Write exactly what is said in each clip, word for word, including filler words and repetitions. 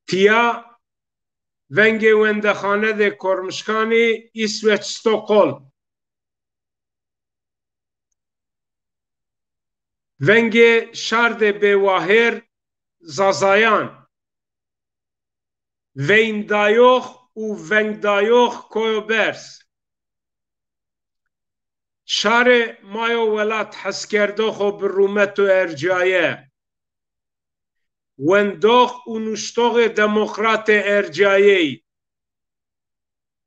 Tiya vengê wendexanedê Kormişkanî, Îsveç, Stockholm. Vengê şardê bêwahêr Zazayan. Veyndayox û vengdayox Koyo Berz. Şarê ma yo welat heskerdoxo bi rûmet û ercaye. Wendox û nuştoxê demokratê ercayey.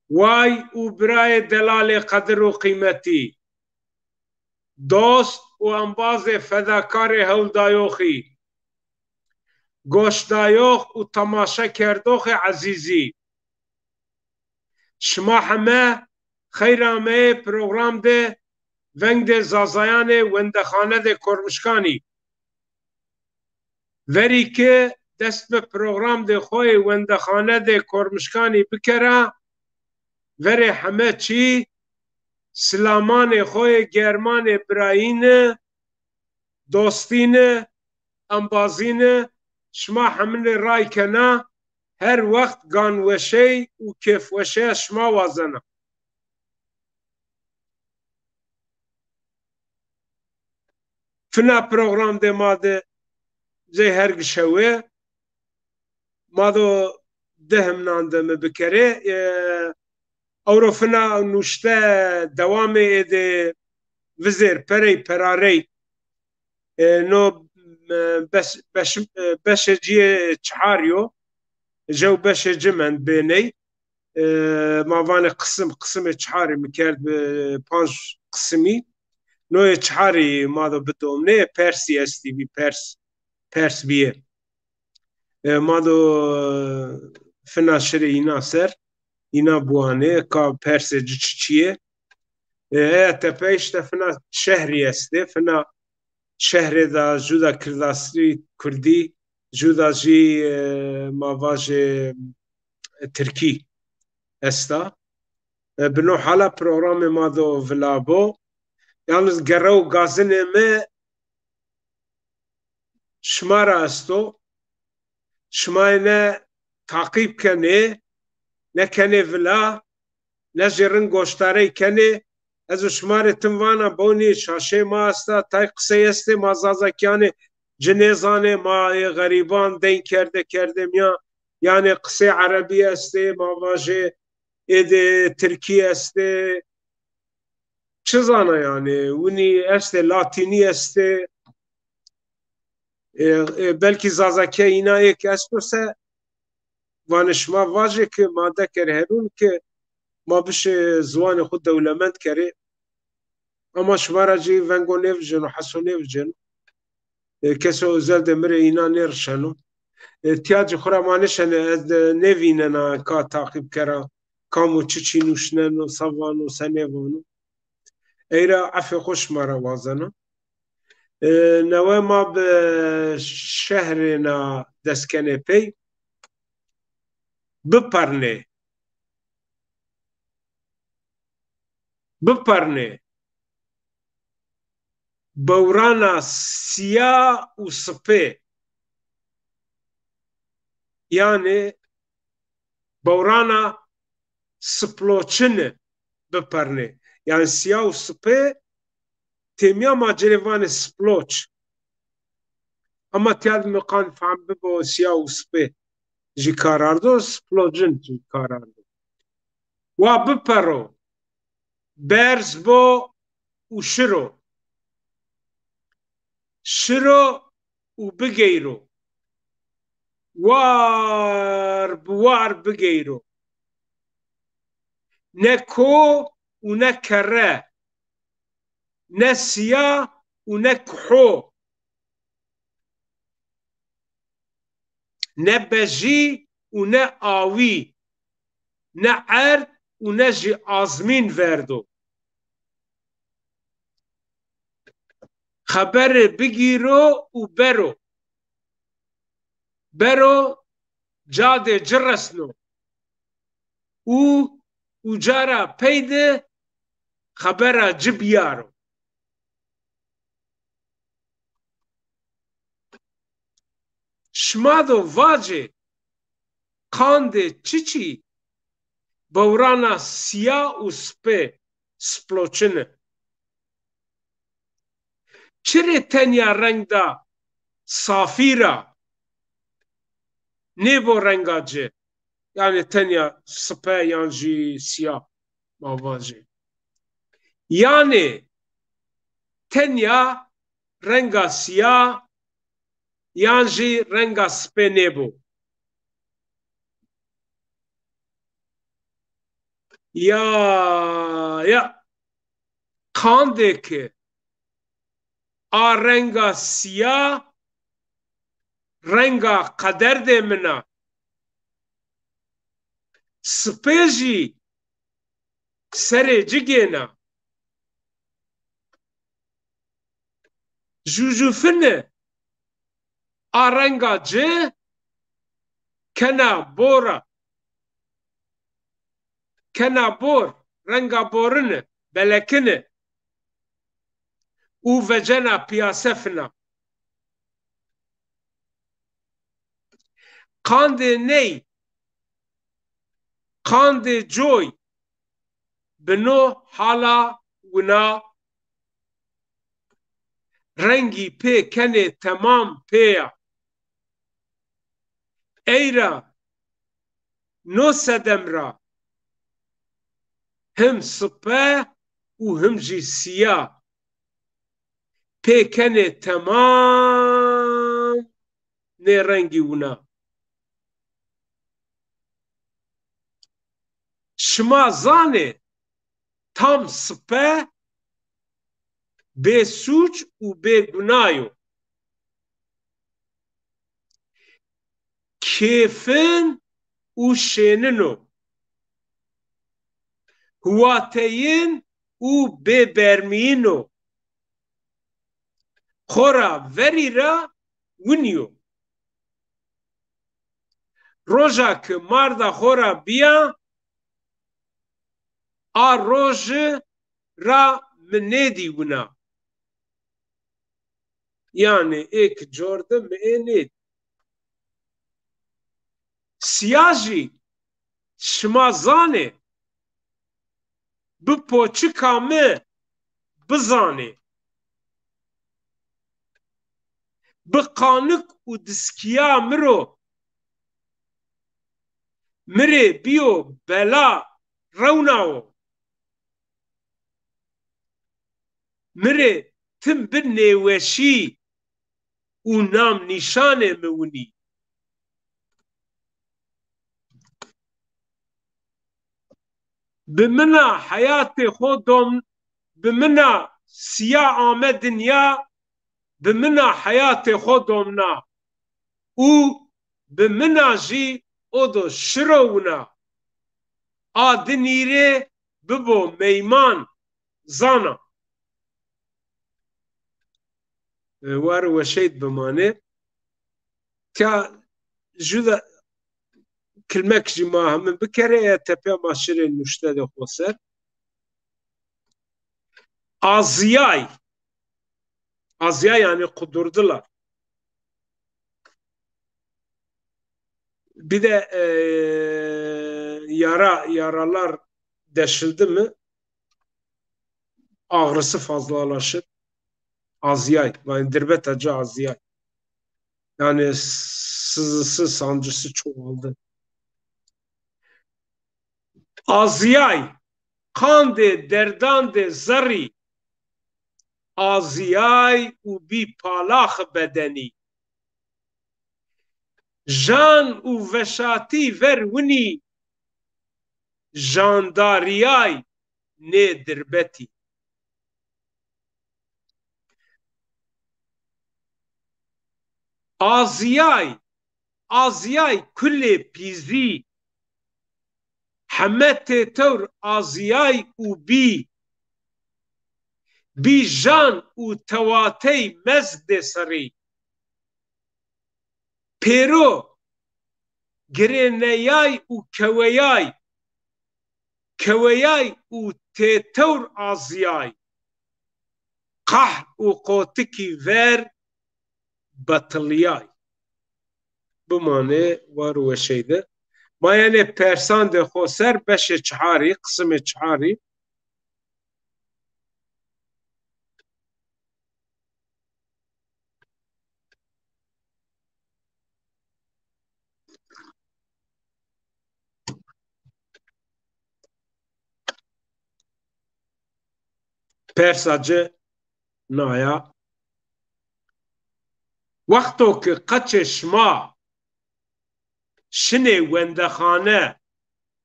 Way û birayê delalê qedir û qîmetî. Dost û embazê fedakarê hewldayoxî. Goşdayox û temaşekerdoxê ezîzî. Şima heme xeyr ameyê program de vengdê Zazayanê wendexanedê Kormişkanî. Verî ke dest bi programdê xo yê wendexanedê Kormişkanî bikera, verê heme çî silamanê xo yê germanê birayîne, dostîne, embazîne, şima hemine ray kena, her wext ganweşey û kêfweşeya şima wazena. Fina programdê ma de zey her gi şewe ma do di himnan de mi bikerê. E, ewro fina nuşte dewamê êdê vizêr perey perarey. E, no, e, beş, beş, e, beşê ciyê çihar yo. Jew beşê ci mend bêney. E, ma vanê qisim, qisimê çiharî mi kerd bi panc qisimî. Noyê çiharî ma do bidomnê, persî estî bî, pers, pers bîyê. E, ma do fina şirê îna ser, îna buanê, ka persê ci çiçî yê. E, eya tepe îşte fina şehrî estê, fina şehrê de jû de kirdasî, kurdî, jû de jî, e, ma vajê, e, tirkî esta. E, bi no hala programê ma do vila bo. Yalnız gere û gazinê mi şima ra esto. Şima yê ne taqîb kenê, ne kenê vila, ne jê rind goşdarey kenê. Ez û şima rê tim vana, bonî şaşeyê ma esta, tay qisey estê, ma Zazakiyanê ci nêzanê, ma ê xerîban deyn kerde kerdê mîyan. Yanê qisey erebî estê, ma vajê êdê tirkî estê. Çi zana yanî, winî estê, latînî estê. E, e, belkî Zazakîya îna êk esto se, vanê şima vajê ke ma dekerê herûn ke ma bişê ziwanê xwu dewlemend kerê. Ama şima ra jî vengo nêvijêno, heso nêvijêno. E, keso özel de mi rê îna nêrişeno. E, tîya ci xwu ra ma nêşenê, ez de nêvînena ka taqîb kera, kam û çiçî nuşneno, se vano, se nêvano. Ey ra efê xo şima ra wazena. E, newe ma bi şehrêna dest kenê pey. Bipernê. Bipernê. Bewrana sîya û sipê. Yanî bewrana siploçine bipernê. Yanî sîya û sipê têmîya ma ci rê vanê siploç. Ama tîya de mi qan fehm bibo sîya û sipê jî kar ardo, siplocin jî kar ardo. Wa bipero, berz bo û şiro. Şiro û bigeyro. War bi war bigeyro. Ne ko û ne kerre. Ne sîya û ne kuho. Ne bejî û ne awî, ne erd û ne jî azmîn verdo. Xeberê bigîro û bero. Bero cadê ci resno û uca ra pey de xebera ci bîyaro. Şima do vacê, Qandê çiçî bewrana sîya û sipê sploçini. Çirê tenya rengda safî ra nêbo renga ci? Yanî tenya sipe yan jî sîya ma vajê. Yanî tenya renga sîya yan jî renga sipê nêbo. Ya, ya. Qandê ke a renga sîya renga qederdê min a. Sipê jî serê ci gêna. Jûjûfini a renga ci kena bora. Kena bor, renga borini, belekini û vecena pîyase fina. Qandê ney, qandê coy, bi no hala wina rengî pê kenê temam pê ya. Ey ra no sedem ra him sipe û him jî sîya pê kenê temam nê rengî wina. Şima zanê tam sipe bêsûc û bêguna yo. Kêfin û şênin o. Hiwateyin û bêbermîyin o. Xo ra verî ra winî yo. Roja ke marda xo ra bîya, a roji ra mi nêdî wina. Yanî ê ki cor de mi ê nêdî. Sîya jî şima zanê, bi poçika mi bizanê. Bi qanik û diskîya mi ro mi rê bîyo bela rewnawo. Mi rê tim bi nêweşî û nam nîşanê mi winî. Bi mina heyatê xo dom, bi mina sîya ame dinya, bi mina heyatê xo domna û bi mina jî o do şiro wina. A dinî rê bibo meyman zana. E, war weşeyd bimanê. Ka jû de kilmek jî ma hemin bikerê, ya tepe ma şirê nuşte de xo ser. Aziyay. Aziyay yanî qudurdular. Bir de, e, yara, yaralar deşildi mi, ağrısı fazlalaşır. Aziyay. Yani dirbeta ci aziyay. Yani sızısı, sancısı çoğaldı. Aziyay, qandê derdandê zerrî, aziyay û bî palaxi bedenî. Jan û veşatî ver winî jandarîyay nê dirbetî. Aziyay, aziyay kulê pîzî, heme têtewr aziyay û bî, bî jan û tewatey mezg dê serî. Pêro girêneyay û keweyay, keweyay û têtewr aziyay, qahr û qotikî ver betilîyay. Bimanê war û weşey de. Ma yenê persandê xo ser beşê çiharî, qisimê çiharî. Persa ci na ya. Wexto ke qeçê şima şinê wendexane,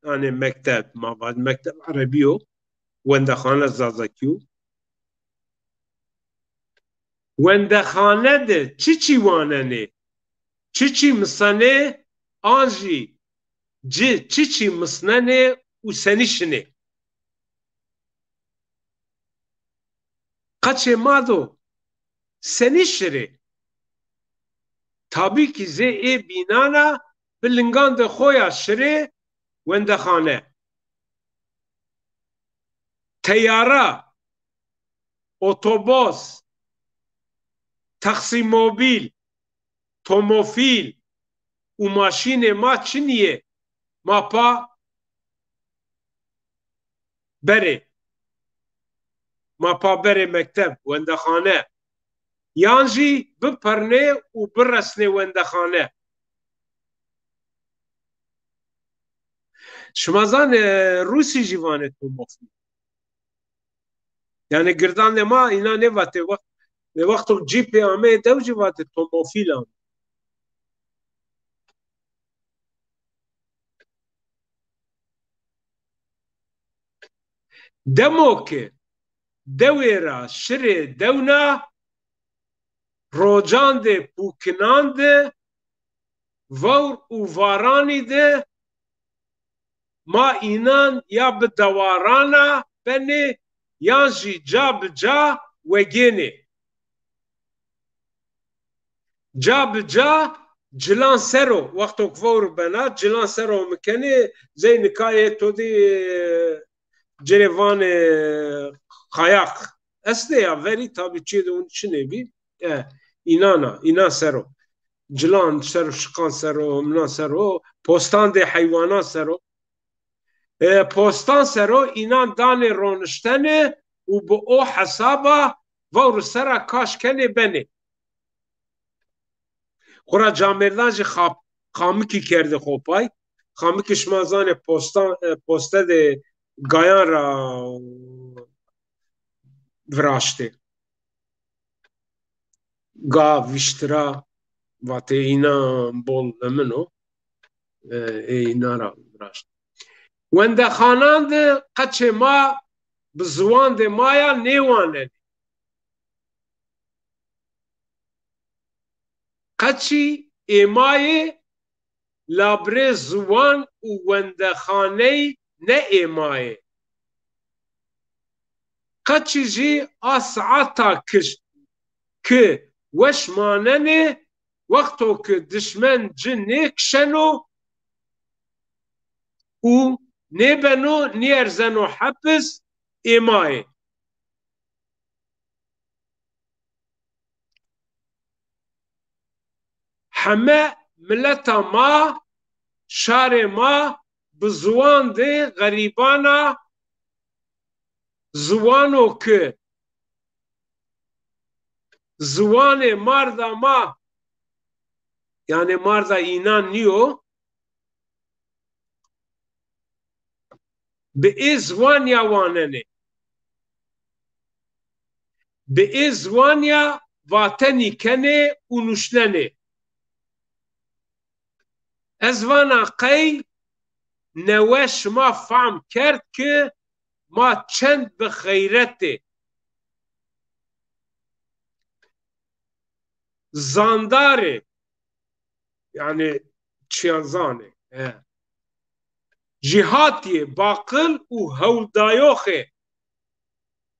yanî mekteb, ma vaj mekteb erebî yo, wendexane zazakî yo. Wendexane de çiçî wanenê, çiçî misenê, an jî ci çiçî misnenê û senî şinê? Qeçê ma do senî şirê? Tabî kî zê ê bînan a bi lingandê xo ya şirê wendexane. Teyara, otobos, taksîmobîl, tomofîl û maşînê ma çinî yê, ma pa berê. Ma pa berê mekteb, wendexane. Yan jî bipernê û biresnê wendexane. Şima zanê, e, Rûsî jî vanê tomofîl. Yanî girdandê ma îna nêvatê. Wext, wexto cîpê ameyê dew jî vatê tomofîl ame. Demo ke dewê ra şirê dewna, rocandê pûkinan de, vewr û varanî de ma înan ya bi dewarana benê yan jî ca bi ca wegênê. Ca bi ca cilan ser o, wexto ke vewr bena, cilan ser o mi kenê, zey nika ê to dî, e, ci rê vanê kayak. Estê ya verî, tabî çiyê de hûn çinê bî. E, înan a, înan ser o. Cilan ser o, şiqan ser o, minan ser o, postandê heywanan ser o. E, postan ser o, înan danê roniştene û bi o hesaba vewr ser a kaş kenê benê. Xwura camêrdan jî xap-, xamikî kerdê xo pay. Xamikî şima zanê postan, e, poste de gayan ra viraştê. Ga, vîştira, vatê înan bol emin o. E, ê înan ra viraştê. Wendexanan de qeçê ma bi ziwandê ma ya nêwanenê. Qeçî ê ma yê, labirê ziwan û wendexaney ne ê ma yê. Qeçî jî a saeta ki, ki weş manenê, wexto ki dişmen ci nêkişeno û nêbeno, nêerzeno hepis, ê ma yê. Heme mileta ma, şarê ma bi ziwandê xerîban a, ziwano ki ziwanê marda ma, yanî marda înan nîyo, bi ê ziwan ya wanenê. Bi ê ziwan ya vatenî kenê û nuşnenê. Ez vana qey newe şima fam kerd ki ma çend bi xeyret ê. Zandarê, yanî çiyan zanê, he. Cîhatîyê, baqil û hewldayoxê,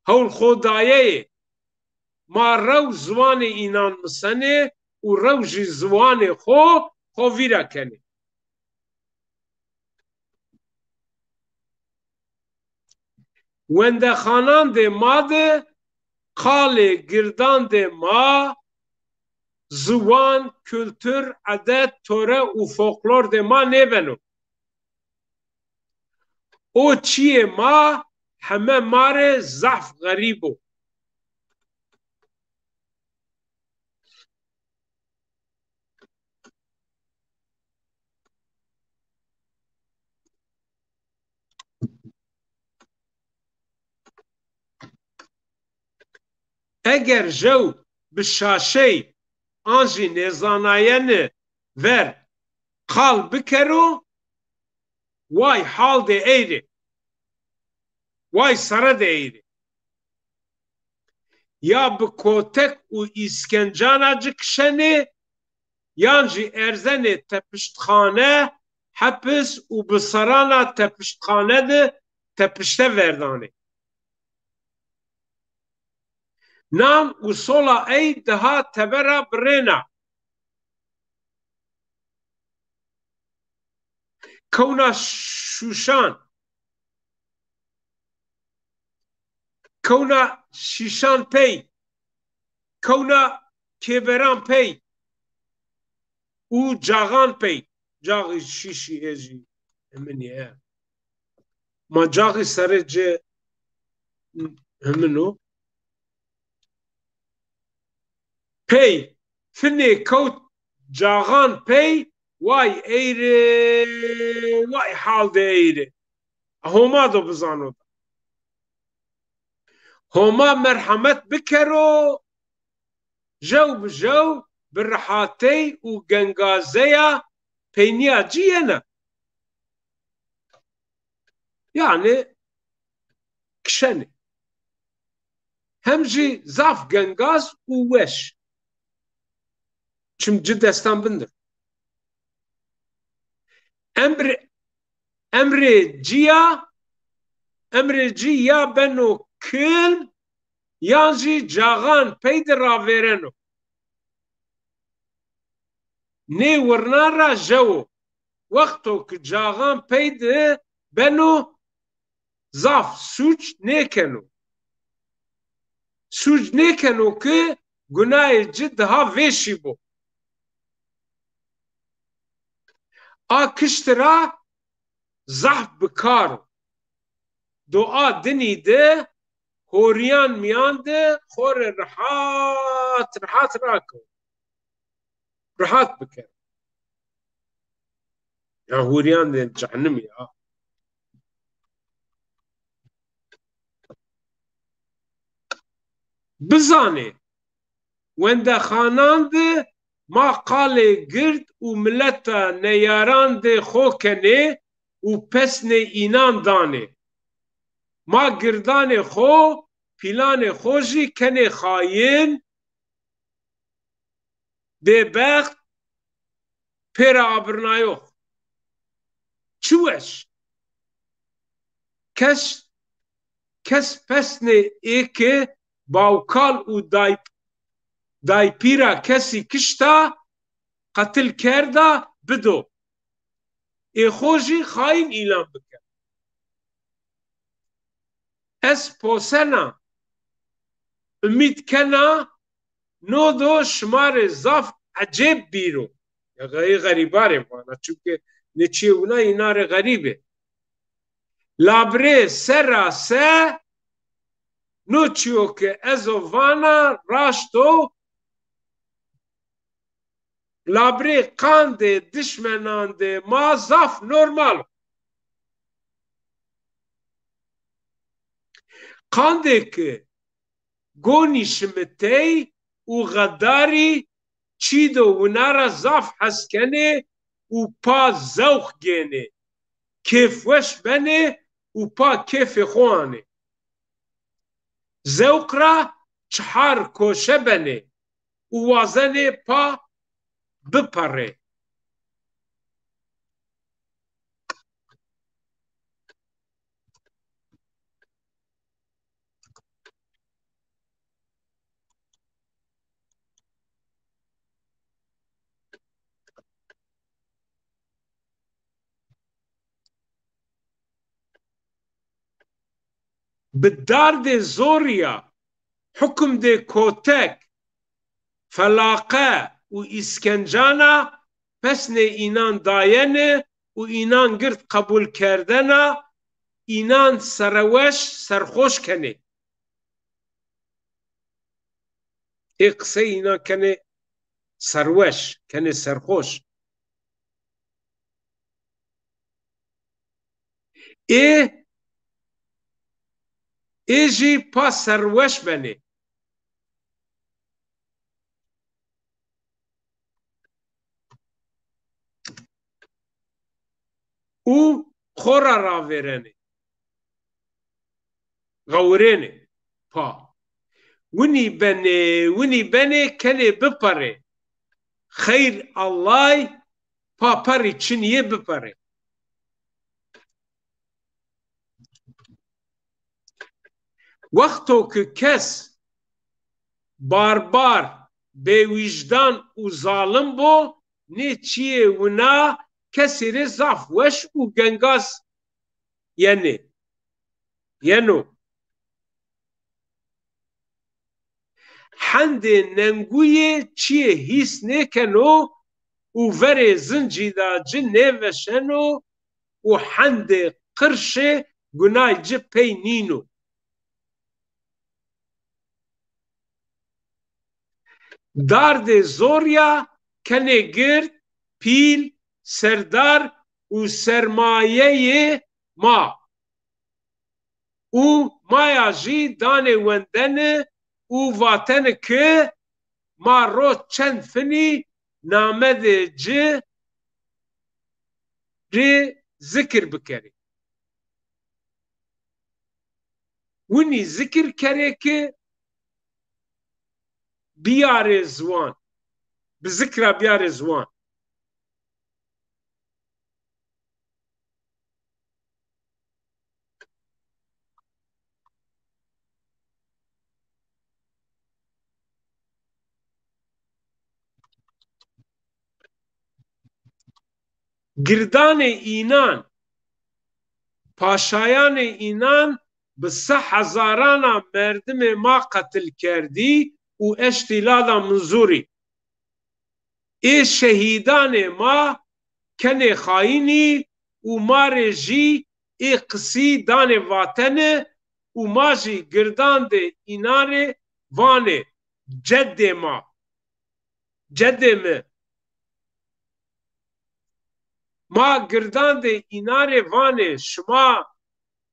hewlxodayeyê ma rew ziwanê înan misenê û rew jî ziwanê xo, xo vîra kenê. Wendexanandê ma de qalê girdandê ma, ziwan, kultur, edet, tore û folklordê ma nêbeno. O çîyê ma heme ma rê zaf xerîb o. Eger jew bi şaşey an jî nêzanayene ver qal bikero, way haldê ey rê, way seredê ey rê. Ya bi kotek û îskencana ci kişenê, yan jî erzenê tepiştxane, hepis û bi serana tepiştxane de tepişte verdanê. Nan û sola ey daha tebera birêna. Kewna şuşan, kewna şîşan pey, kewna kêberan pey û caxan pey. Caxî şîşî ê jî heminî ye. Ma caxî serê ci hemin o. Pey, finê kewt caxan pey, way ey rê, way haldê ey rê. Homa do bizano da. Homa merhemet bikero, jew bi jew bi rehatey û gengazeya peynîya ci yena. Yanî kişenê. Hem jî zaf gengaz û weş. Çim ci destan bindir. Emrê, emrê ci ya, emrê ci ya beno kilm, yan jî caxan pey de ravêreno. Nê wirnan ra jewo. Wexto ki caxan pey de beno, zaf sûc nêkeno. Sûc nêkeno ki gunayê ci daha vêşî bo. A kişti ra zaf bi kar o. Do a dinî de horîyan mîyan de xo rê rehat rehat rakewt. Rehat bikero. Ya hurîyan de cehnimî ya. Bizanê, wendexanan de ma qalê gird û mileta neyaran de xo kenê û pesnê înan danê. Ma girdanê xo, pîlanê xo jî kenê xayîn, bêbext, pêra abirnayox. Çi weş? Kes, kes pesnê ê ke bawkal û day, daypîra kesî kişta, qetil kerda, bido. Ê xo jî xayîn îlan bike. Ez posena, umîd kena, no do şima rê zaf ecêb bîro. Ya ey xerîbarê vana, çunke nê çîyê wina înan rê xerîb ê. Labirê se ra se, no çîyo ke ez o vana raşt o, labirê qandê dişmenandê ma zaf normal o. Qandê ki gonî şimitey û xedarî çî do wina ra zaf hes kenê û pa zewq gênê, kêfweş benê û pa kêfê xo anê. Zewq ra çihar koşe benê û wazenê pa biperê. Bi dardê zorî ya, hukimdê kotek, felaqe û îskencana pesnê înan dayene û înan gird qebul kerdena, înan serreweş, serxoş kenê. Ê qisey înan kenê serweş, kenê serxoş. Ê, ê jî pa serweş benê. Û xo ra ravêrenê. Ğewirênê pa. Winî benê, winî benê, kenê biperê. Xeyr Allay, pa perî çinî yê biperê. Wexto ki kes barbar, bêwîjdan û zalim bo, nê çîyê wina kesî rê zaf weş û gengaz yenê, yeno. Hendê nenguyê çîyê hîs nêkeno û verê zincî de ci nêveşeno û hendê qirşê gunay ci pey nîno. Dardê zor ya kenê gird, pîl, serdar û sermayeyê ma. Û maya jî danê wendeni û vateni ki ma ro çend finî namedê ci rê zikir bikerê. Winî zikir kerê ki biyarê ziwan, bi zikra biyarê ziwan. Girdanê înan, paşayanê înan bi se hezarana merdimê ma qetil kerdî û eştî lada Minzûrî. Ê şehîdanê ma kenê xayînî û ma rê jî ê qisî danê vateni û ma jî girdandê înan rê vanê, cedê ma, cedê mi. Ma girdandê înan rê vanê, şima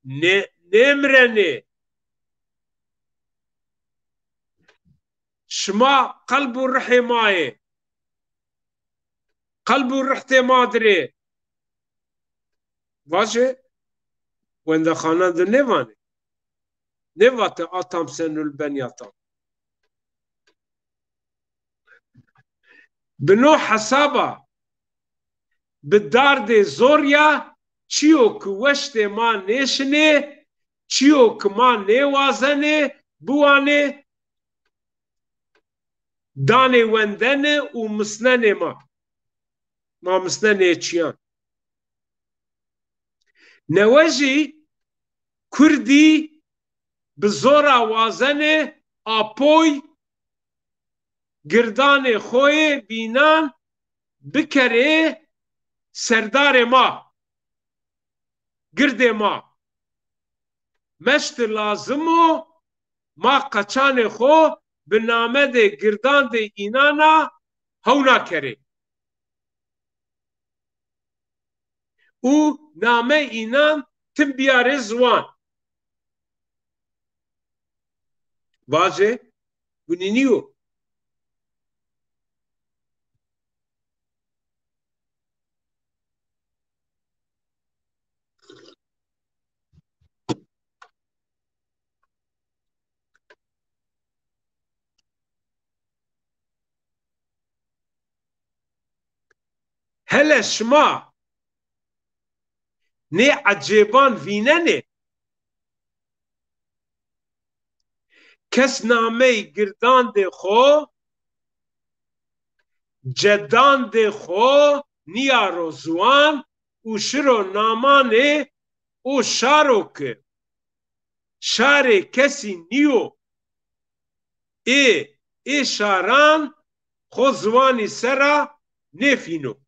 nê-, nêmirenê. Şima qelb û rihê ma yê. Qelb û rihtê ma dir ê. Vaje, wendexanan de nêvanê. Nêvate atam senul benyatan. Bi no hesaba, bi dardê zor ya, çîyo ki weştê ma nêşinê, çîyo ki ma nêwazenê biwanê, danê wendeni û misnenê ma. Ma misnenê çîyan. Newe jî kurdî bi zora wazenê apoy girdanê xo yê bînan bikerê serdarê ma, girdê ma. Meşti lazim o ma qeçanê xo bi namedê girdandê înan a hewna kerê. Û namey înan tim biyarê ziwan. Vaje, winî nîyo. Hele şima nê ecêban vînenê? Kes namey girdandê xo, cedandê xo nîyaro ziwan û şiro namanê o şaro ki şarê kesî nîyo, ê, ê şaran xo ziwanî ser a nêfîno.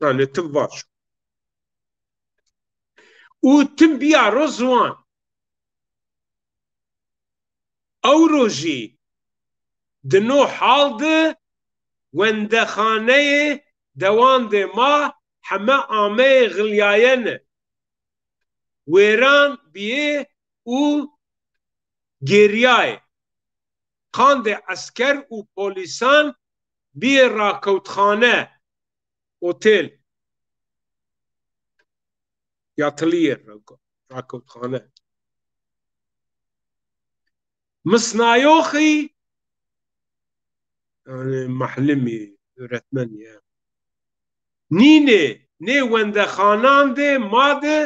Yanî ti vajo. û tim bîyaro ziwan. Ewro jî di no hal di wendexaneyê dewandê ma heme ameyê xilyayene. Wêran bîyê û gêrîyayê. Qandê esker û polîsan bîyê rakewtxane, otel, yatılîye, rakewtxane. Misnayoxî, yanî mahlimî, öğretmen ya. Nînê nê wendexanan de ma de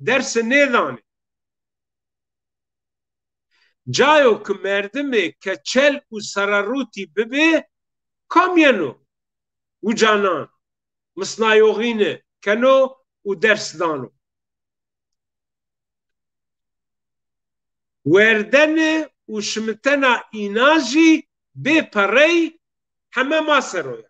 dersi nêdanê. Cayo ki merdimê ke çel û sererûtî bibê, kam yeno? Uca nan misnayoxîne keno û ders dano. Werdene û şimitena înan jî bê perey heme ma ser o ya.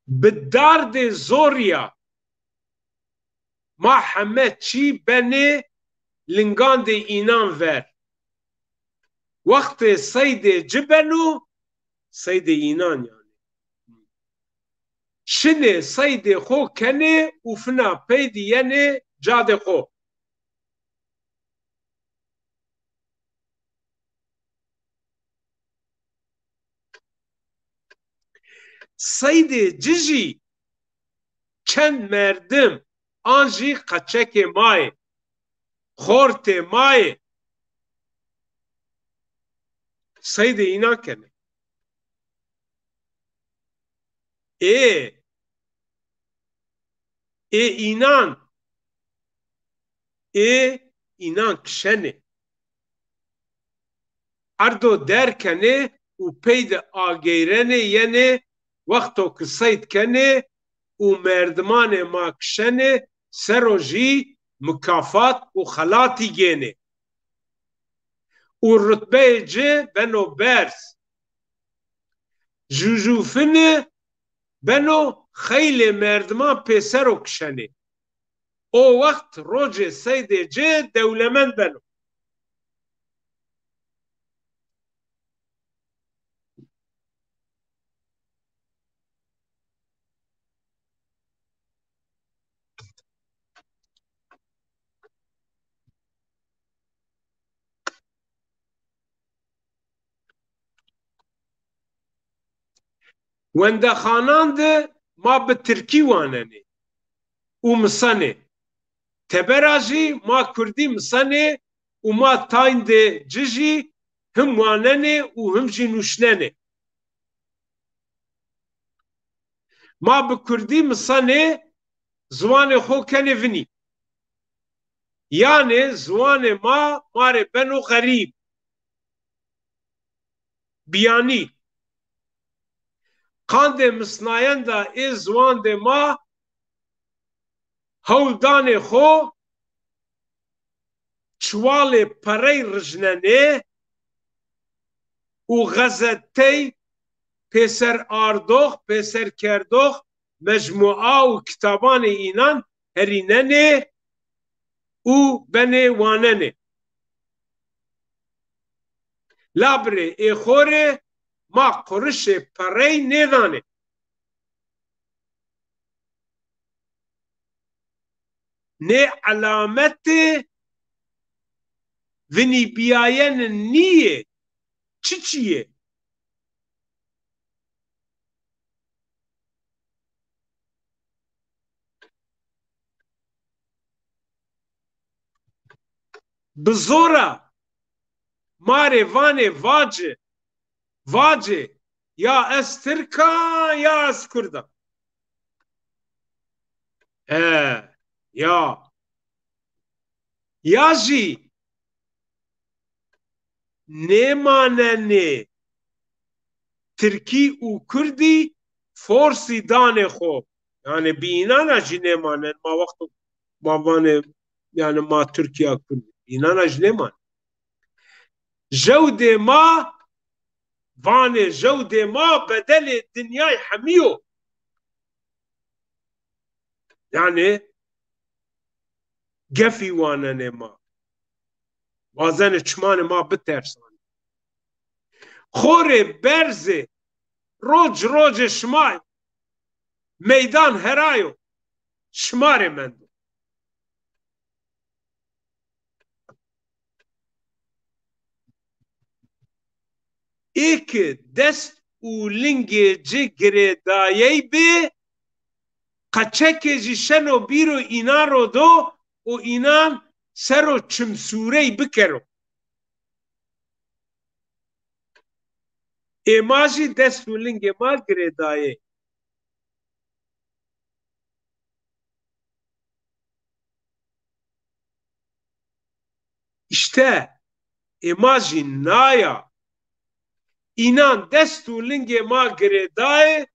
Bi dardê zorî ya ma heme çî benê lingandê înan ver. Wextê seydê ci beno, seydê înan yanî, şinê seydê xo kenê û fina pey di yenê cadê xo. Seydê ci jî çend merdim an jî qeçekê ma yê, xortê ma yê. Seydê înan kenê. Ê, ê înan, ê înan kişenê. Erdo der kenê û pey de ageyrenê yenê, wexto ki seyd kenê û merdimanê ma kişenê ser o jî mukafat û xelatî gênê. Û rutbeyê ci beno berz. Jûjûfine beno, xeylê merdiman pêser o kişenê. O wext rocê seydê ci dewlemend beno. Wendexanan de ma bi tirkî wanenê û misenê. Tebera jî ma kurdî misenê û ma tayndê ci jî him wanenê û him jî nuşnenê. Ma bi kurdî misenê, ziwanê xo kenê vinî. Yanê ziwanê ma ma rê beno xerîb. Biyanî. Qandê misnayenda ê ziwandê ma hewl danê xo, çiwalê perey rijnenê û xezetey pêserardox, pêserkerdox, mecmua û kitabanê înan herînenê û benê wanenê. Labirê ê xo rê ma qurişê perey nêdanê. Nê elametê vinîbîyayene nîyê, çiçîyê? Bi zora ma rê vanê vaci, vaci, ya ez tirk a ya ez kurd a. He, ya. Ya jî nêmanenê tirkî û kurdî forsî danê xo. Yanî bi înan a jî nêmanen. Ma wexto ma vanê yanî ma Tirkîya Kurd, înana jî nêmanê. Jewdê ma, vanê jewdê ma bedelê dinyay hemî yo. Yanî gefî wanenê ma. Wazenê çimanê ma bitersanê. Xo rê berzê, roc rocê şima yo. Meydan hera yo. Şima rê mendo. Ê ki dest û lingê ci girêdayey bi, qeçekê jî şeno bîro înan ro do û înan ser o çimsûrey bikero. Ê ma jî dest û lingê ma girêdayê. Îşte, ê ma jî na ya. Înan dest û lingê ma girêdayê,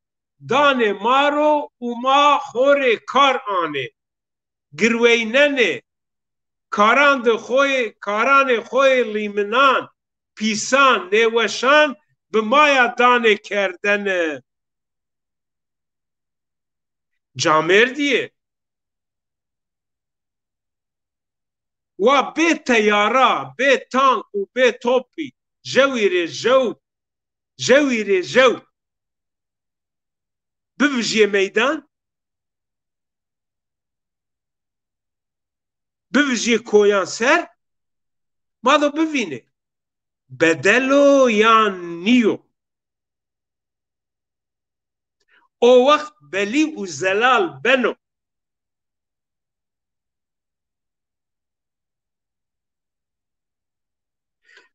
danê ma ro û ma xo rê kar anê. Girweynenê, karan de xo yê, karanê xo yê lîminan, pîsan, nêweşan bi ma ya danê kerdene. Camêrdî yê. Wa bê teyara, bê tank û bê topî jewî rê jew, jewî rê jew bivijyê meydan, bivijyê koyan ser, ma do bivînê. Bedel o yan nîyo? O wext belî û zelal beno.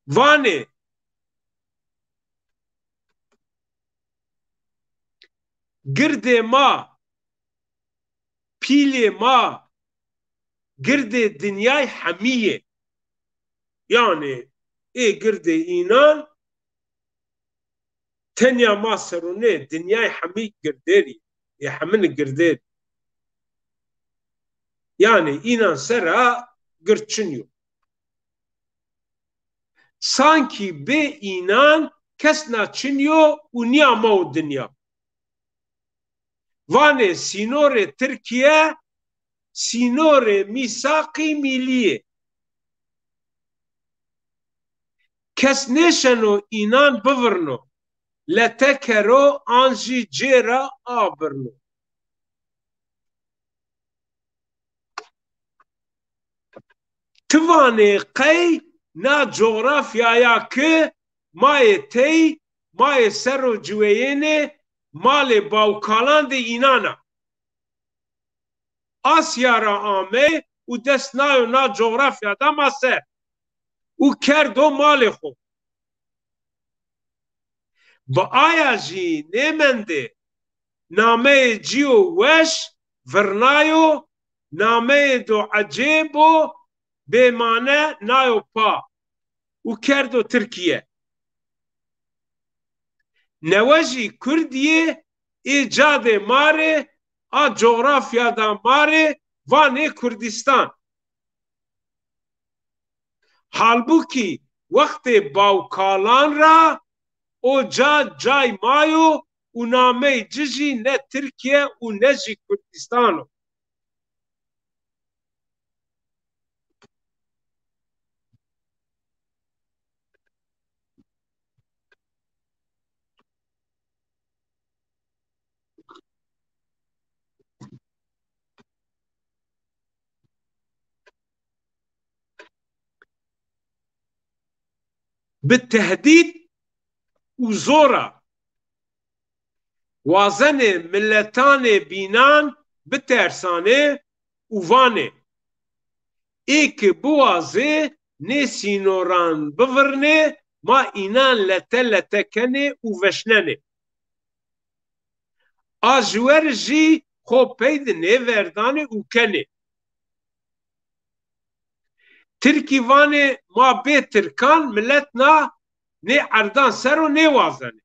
Vanê, girdê ma, pîlê ma, girdê dinyay hemî yê. Yanî, ê girdê înan tenya ma ser o nê, dinyay hemî girdêrî, ê hemini girdêrî. Yanî, înan ser a gird çin yo. Sankî bê înan kesna çin yo û nîyamawo dinya. Vanê sînorê Tirkîye sînorê mîsaqî mîlî yê. Kes nêşeno înan bivirno, lete kero an jî cê ra a birno. Ti vanê qey na cografyaya ki ma yê tey, ma yê ser o ciweyênê, malê bawkalan de înan a. Asya ra amey û dest nayo na cografya da ma ser û kerdo malê xo. Bi aya jî nêmendê, nameyê ci yo weş, virnayo, nameyê do ecêb o, bêmane nayo pa û kerdo Tirkîye. Newe jî kurdî yê, ê cadê ma rê, a cografya da ma rê vanê Kurdîstan. Halbukî wextê bawkalan ra o ca cay ma yo û nameyê ci jî ne Tirkîye û ne jî Kurdîstan o. Bi tehdîd û zora wazenê miletanê bînan bitersanê û vanê, ê ki biwazê nê sînoran bivirnê, ma înan lete lete kenê û veşnenê. A ji wer jî xo pey di nêverdanê û kenê. Tirkî vanê ma bê tirkan milet na nê erdan ser o nêwazenê,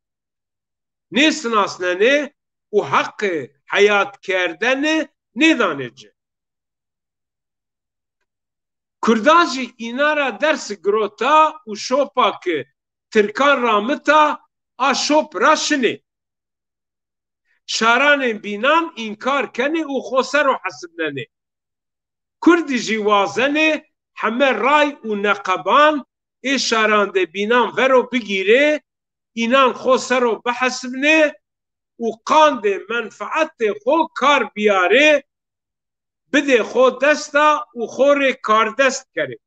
nêsinasnenê û heqê heyat kerdene nêdanê ci. Kurdan jî înan ra dersi girota û şopa ki tirkan ramita a şop ra şinê. Şaranên bînan înkar kenê û xo ser o hesibnenê. Kurdî jî wazenê heme ray û neqeban ê şaran de bînan vero bigîrê, înan xo ser o bihesibnê û qandê menfeetê xo kar biyarê, bidê xo desta û xo rê kardest kerê.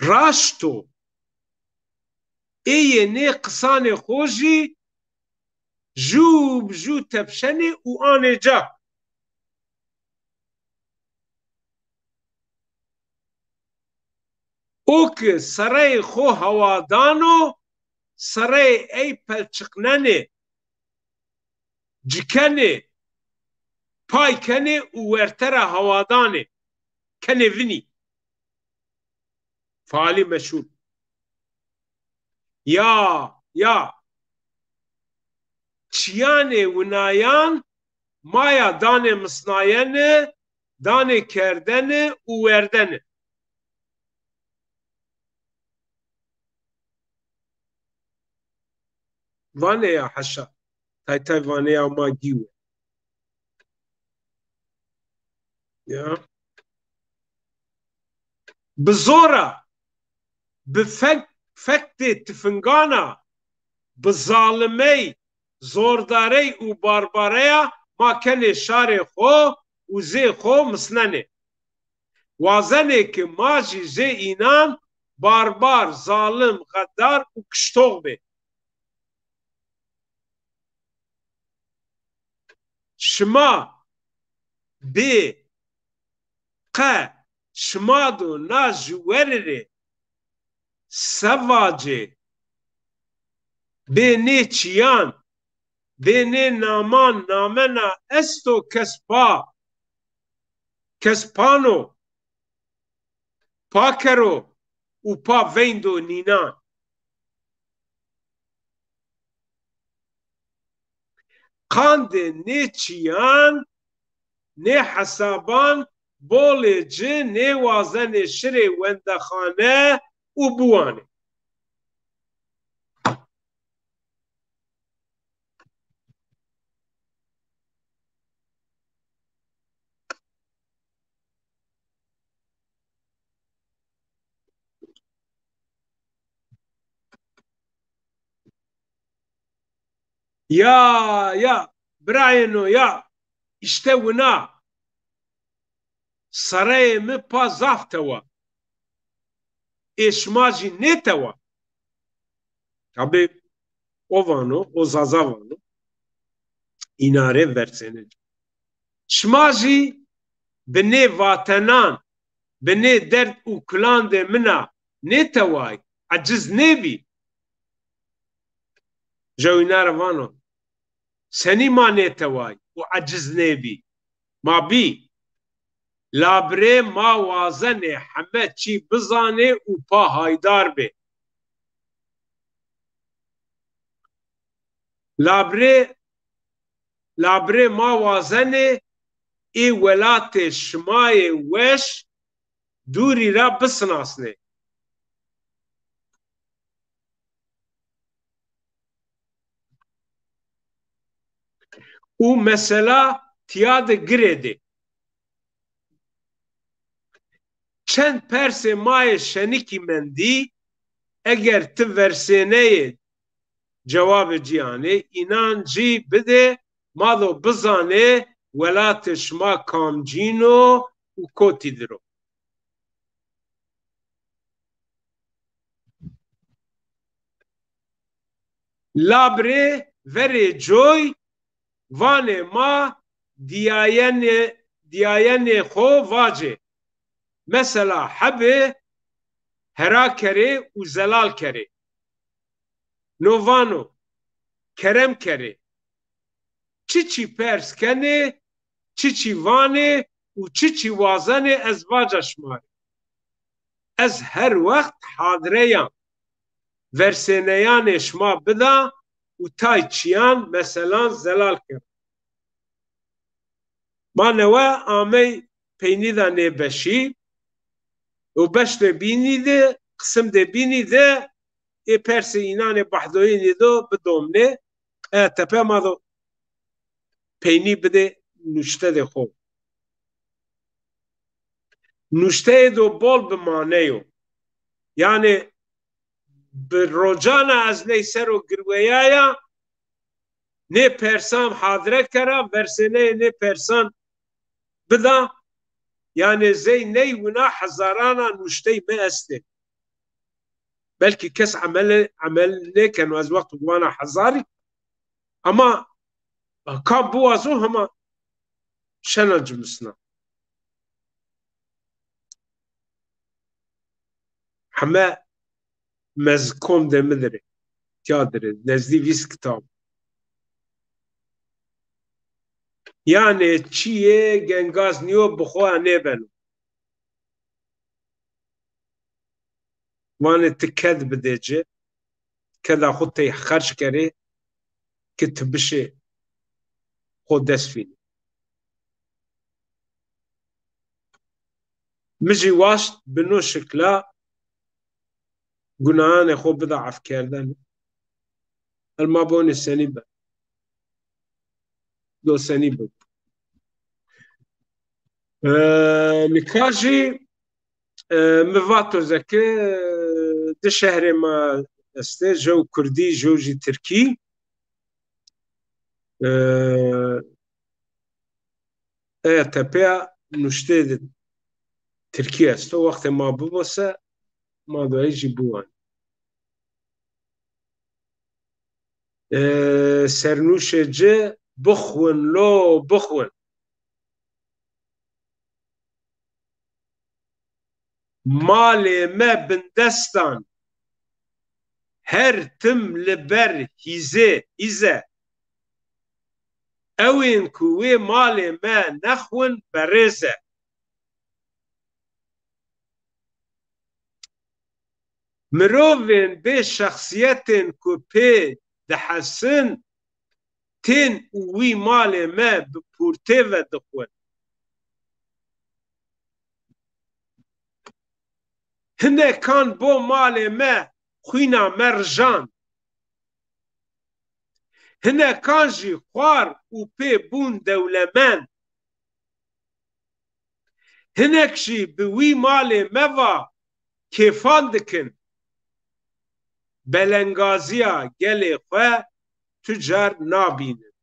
Raşt o. Ê yê nê qisanê xo jî jû bi jû tepşenê û anê ca. O ki sereyê xo hewadan o, sereyê ey pelçiqnenê, cikenê, pay kenê û werte ra hewadanê, kenê vinî. Faalî meşhur. Ya, ya. Çiyanê winayan maya danê misnayeni, danê kerdeni û werdeni. Vaneya heşa. Tay tay vaneya ma gîwe. Ya. Bi zora, bi fek, fektê tifingana, bi zalimey, zordarey û barbareya ma kenê şarê xo û zê xo misnenê. Wazenê ki ma jî zê înan barbar, zalim, xedar û kiştox bê. Şima bê qe şima do na juweri rê se vacê? Bê nê çiyan, bê nê naman namena esto kes pa, kes pano, pa kero û pa veyndo nînan. Qandê nê çiyan, nê hesaban bolê ci nêwazenê şirê wendexane û biwanê. Ya, ya, birayêno ya, îşte wina. Sereyê mi pa zaf tewa. Ê şima jî nêtewa. Tabî o vano, o Zaza vano. Îna rê versêne. Şima jî bi nê vatenan, bi nê derd û kulandê min a nêteway, eciz nêbî. Jew îna ra vano, senî ma nêteway û eciz nêbî? Ma bî. Labirê ma wazenê heme çî bizanê û pa haydar bê. Labirê, labirê ma wazenê ê welatê şima yê weş dûrî ra bisinasnê. Û mesela tîya de girêdê. Çend persê ma yê şenikî mendî, eger ti versêneyê cewabê ci anê, înan ci bidê, ma do bizanê welatê şima kamcîn o û kotî dir o. Labirê verê coy vanê ma dîyayenê, dîyayenê xo vacê. Mesela hebê hera kerê û zelal kerê. No vano, kerem kerê. Çiçî pers kenê, çiçî vanê û çiçî wazenê ez vaca şima rê. Ez her wext hadire yan. versêneyanê şima bida û tay çîyan, meselan, zelal kera. Ma newe amey peynî de nê beşî û beştê bînî de, qisimdê bînî de ê persê înanê bahdoyînî do bidomnê. E, tepe ma do peynî bidê nuştedê xo. Nuşteyê do bol bi mane yo. Yanî bi rocana ez ney ser o girweyaya, nê persan hadre kera, versêneyê nê persan bida, yanî zey ney wina hezarana nuştey mi estê. Belkî kes emele, emel nêkeno, ez wexto wana hezarî, ama ka biwazo hema şena cimisna. Heme mezkom de mi dirê. Tiya dirê. Nezdî vîst kitab. Yanê çîyê gengaz nîyo bi xo nêbeno. Vanê ti ked bidê ci, keda xo tey xerc kerê ki ti bişê xo dest vînî. Mi jî waşt bi no şikla gunahanê xo bida efkerdene. El ma bonê senî be. Do senî bi. E, nika jî, e, mi vato zeke, e, di şehrê ma estê, jew kurdî, jew jî tirkî. E, eya tepeya nuştê de tirkî esto. Wextê ma bibo se, ma do ey jî biwanî. E, sernuşê ci bixwin lo, bixwin. Malê me bindestan, her tim li ber hîzê, hîze. Ewên ku wê malê me nexwin berêz e. Mirovên bê şexsiyetên ku pê dihesin, tên û wî malê me bi pûrtê ve dixwin. Hinekan bo malê me xwîna me rijand. Hinekan jî xwar û pê bûn dewlemend. Hinek jî bi wî malê me va kêfan dikin. Belengazîya gelê xwe tu car nabînin.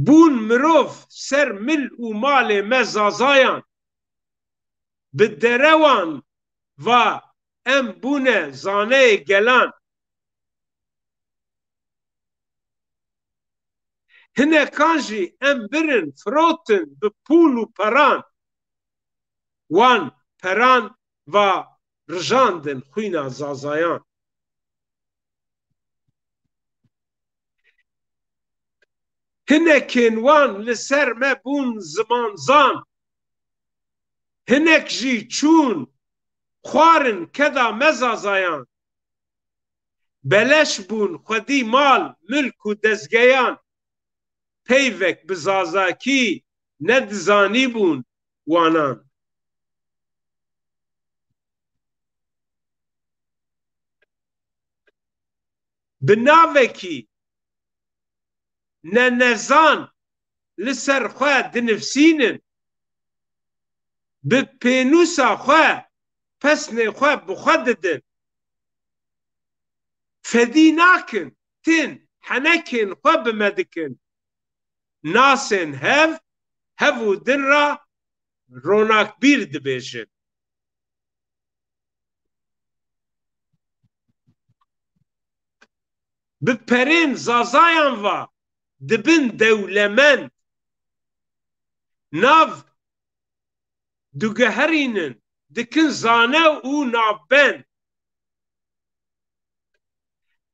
Bûn mirov ser mil û malê me zazayan. Bi derewan va em bûne zaneyê gelan. Hinekan jî em birin firotin bi pûl û peran. Wan peran va rijandin xwîna zazayan. Hinekên wan li ser me bûn zimanzan. Hinek jî çûn xwarin keda me zazayan. Beleş bûn xwedî mal, milk û dezgeyan. Peyvek bi zazakî nedizanîbûn wanan. Bi navekî nenezan li ser xwe dinivsînin, bi pênûsa xwe pesnê xwe bi xwe didin. Fedî nakin, tên henekên xwe bi me dikin. Nasên hev, hev û din ra ronakbîr dibêjin. Bi perên zazayan va dibin dewlemend. Nav diguherînin, dikin zane û navbend.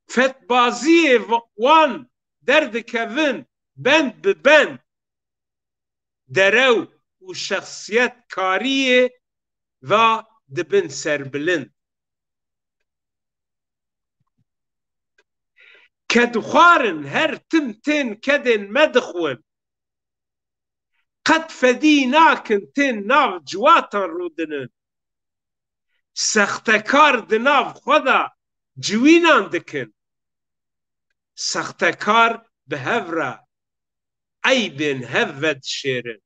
Fetbaziyê wan derdikevin bend bi bend. Derew û şexsiyetkariyê va dibin serbilind. Kedxwarin her tim tên kedên me dixwin. Qet fedî nakin tên nav ciwatan rûdinin. Sextekar di nav xwe de ciwînan dikin. Sextekar bi hev re eybên hev vedişêrin.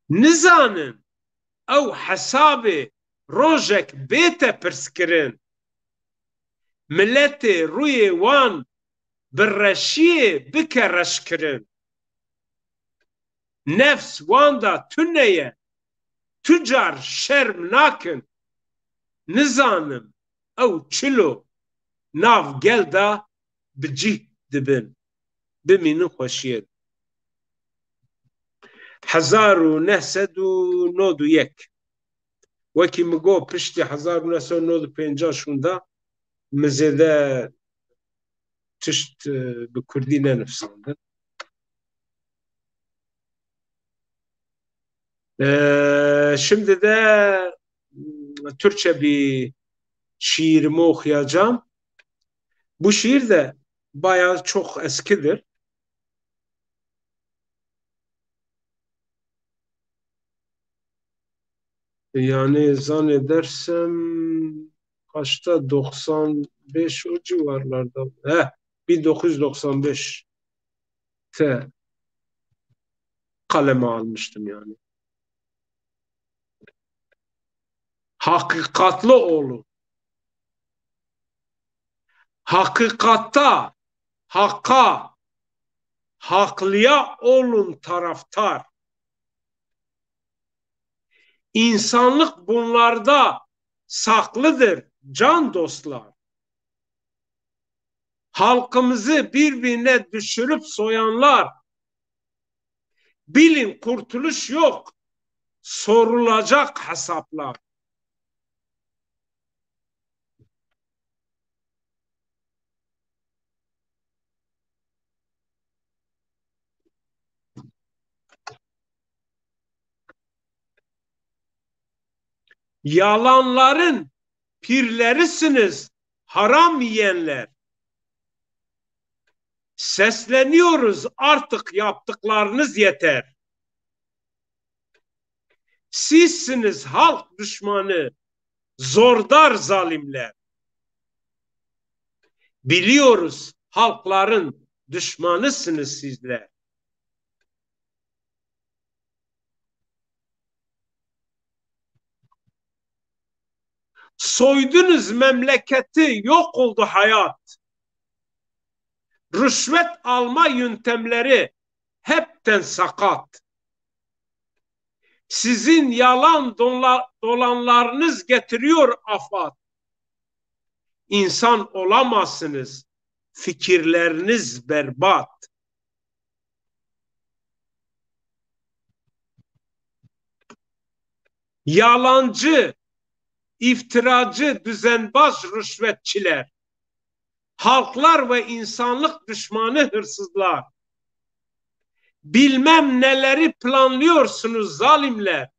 Nizanin ew hesabê rojek bête pirskirin. Miletê rûyê wan bi reşîyê bike reşkirin. Nefs wan de tune ye, tu car şerm nakin. Nizanim ew çilo nav gel de bi cih dibin, bimînin xweşiyê de. Hezar û neh sed û nod û yek. Wekî mi got, piştî hezar û neh sed û nod û pêncî şûnda mi zêde tişt, e, bi kurdî nenivsandin. E, şimdi de, m, Türkçe bir şiirimi okuyacağım. Bu şiir de bayağı çok eskidir. Yani zannedersem kaçta, doksan beş o civarlarda. He, bin dokuz yüz doksan beşte kaleme almıştım yani. Hakikatlı olun. Hakikata, haka, haklıya olun taraftar. İnsanlık bunlarda saklıdır, can dostlar. Halkımızı birbirine düşürüp soyanlar, bilin kurtuluş yok, sorulacak hesaplar. Yalanların pirlerisiniz, haram yiyenler. Sesleniyoruz, artık yaptıklarınız yeter. Sizsiniz halk düşmanı, zordar zalimler. Biliyoruz, halkların düşmanısınız sizler. Soydunuz memleketi, yok oldu hayat. Rüşvet alma yöntemleri hepten sakat. Sizin yalan donla-, dolanlarınız getiriyor afat. İnsan olamazsınız, fikirleriniz berbat. Yalancı, iftiracı, düzenbaz, rüşvetçiler, halklar ve insanlık düşmanı hırsızlar. Bilmem neleri planlıyorsunuz zalimler.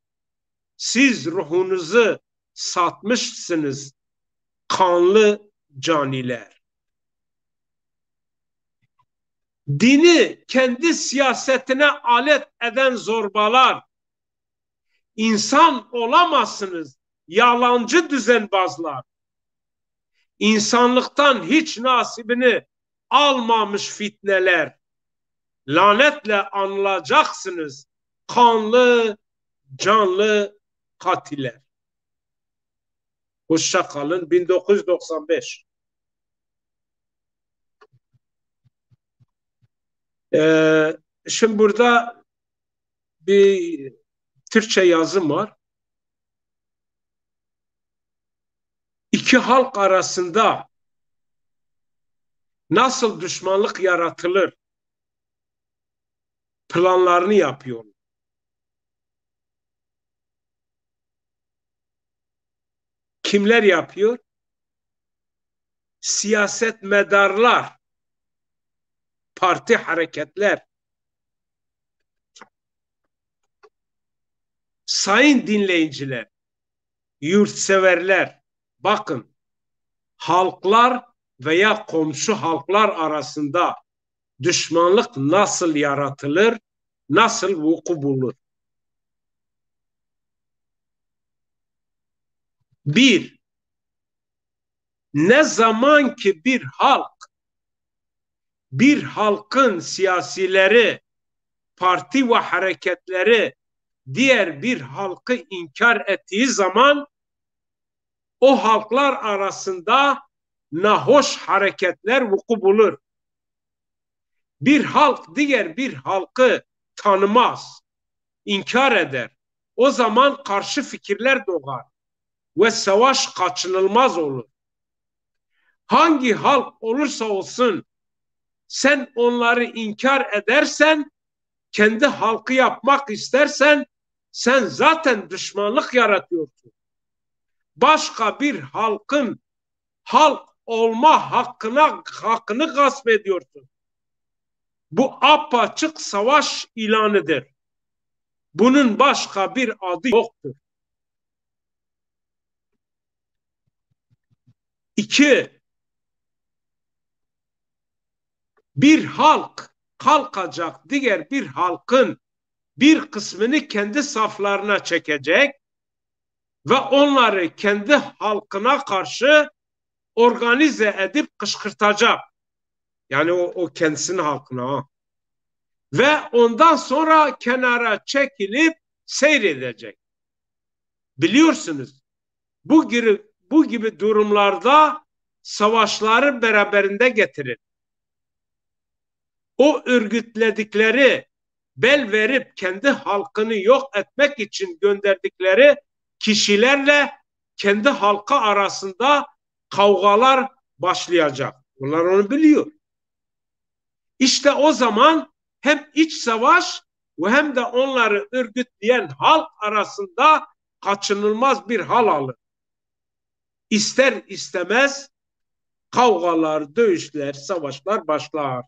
Siz ruhunuzu satmışsınız, kanlı caniler. Dini kendi siyasetine alet eden zorbalar, insan olamazsınız, yalancı düzenbazlar. İnsanlıktan hiç nasibini almamış fitneler, lanetle anılacaksınız, kanlı, canlı katiller. Hoşça kalın. Bin dokuz yüz doksan beş. Ee, şimdi burada bir Türkçe yazım var. İki halk arasında nasıl düşmanlık yaratılır planlarını yapıyor. Kimler yapıyor? Siyasetmedarlar, parti, hareketler. Sayın dinleyiciler, yurtseverler, bakın, halklar veya komşu halklar arasında düşmanlık nasıl yaratılır, nasıl vuku bulur? Bir, ne zaman ki bir halk, bir halkın siyasileri, parti ve hareketleri diğer bir halkı inkar ettiği zaman o halklar arasında nahoş hareketler vuku bulur. Bir halk diğer bir halkı tanımaz, inkar eder. O zaman karşı fikirler doğar ve savaş kaçınılmaz olur. Hangi halk olursa olsun, sen onları inkar edersen, kendi halkı yapmak istersen, sen zaten düşmanlık yaratıyorsun. Başka bir halkın halk olma hakkına hakkını gasp ediyorsun. Bu apaçık savaş ilanıdır. Bunun başka bir adı yoktur. İki, bir halk kalkacak diğer bir halkın bir kısmını kendi saflarına çekecek ve onları kendi halkına karşı organize edip kışkırtacak. Yani o, o kendisinin halkına, ha. Ve ondan sonra kenara çekilip seyredecek. Biliyorsunuz, bu gibi, bu gibi durumlarda savaşları beraberinde getirir. O örgütledikleri, bel verip kendi halkını yok etmek için gönderdikleri kişilerle kendi halkı arasında kavgalar başlayacak. Bunlar onu biliyor. İşte o zaman hem iç savaş ve hem de onları örgütleyen halk arasında kaçınılmaz bir hal alır. İster istemez kavgalar, dövüşler, savaşlar başlar.